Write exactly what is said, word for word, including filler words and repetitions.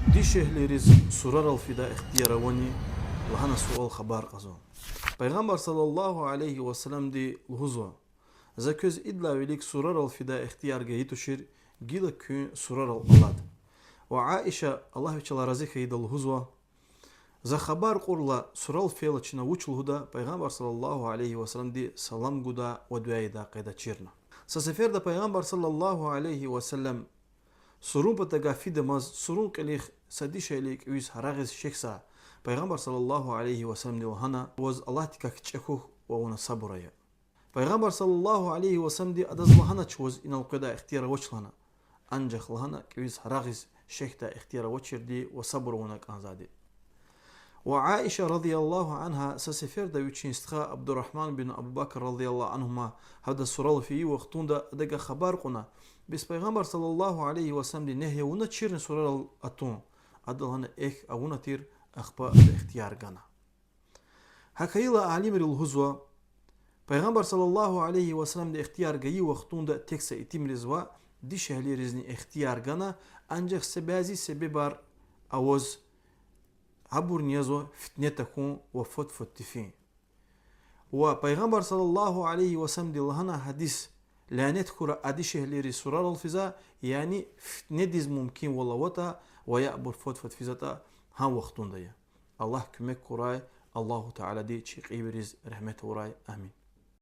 Дишегьлийриз сурарал фидай ихтияр авани? Лагьана суал хабар кьазва. Пайгъамбар صلى الله عليه وسلمди лугьузва: За квез идалай вилик сурарал фидай ихтияр гайи тушир, гила куьн сурарал алад. Ва Аиша, Аллагь вичелай рази хьайида, лугьузва: За хабар кьурла, сурал фейила чна вуч лугьуда, Пайгъамбар صلى الله عليه وسلمди салам гуда ва дуьа ийидай къайда чирна. Са сеферда Пайгъамбар صلى الله عليه وسلم сурун патав фидамаз, сурун кьилихъ са дишегьли кӀевиз гьарагъиз шехьзавай. Пайгъамбар صلى الله عليه وسلمди лагьана: Ваз Аллагьдикай кичӀе хьухь ва вуна сабур ая. Пайгъамбар صلى الله عليه وسلمди адаз лагьанач ваз инал къведай ихтияр авач лагьана. Анжах лагьана кӀевиз гьарагъиз шехьдай ихтияр авачирди ва сабур авуна кӀанзавайди. Ва Аиша رضي الله عنها са сеферда вичин стха Абдуррагьман бин Абу Бакр رضي الله عنهما гьадаз сурал фейи вахтунда адавай хабар кьуна, бес Пайгъамбар صلى الله عليه وسلمди негьи авуначирни сурарал атун. Ада лагьана: Эхь, авуна тир. Ахпа ада ихтияр гана. Гьавиляй алимри лугьузва: Пайгъамбар صلى الله عليه وسلمди ихтияр гайи вахтунда тек са итимриз ваъ, дишегьлийризни ихтияр гана, анжах са бязи себебар аваз, гьабурни язва фитне тахьун ва фад-фад тефин. Ва Пайгъамбар صلى الله عليه وسلمди лагьана гьадис: лянет хьурай а дишегьлийриз сурарал физвай, яни фитнедиз мумкинвал аватӀа ва я абур фад-фад физватӀа, гьа вахтунда я. Аллагь куьмек гурай, Аллагьу Таалади чи кьейиз регьмет авурай. Амин.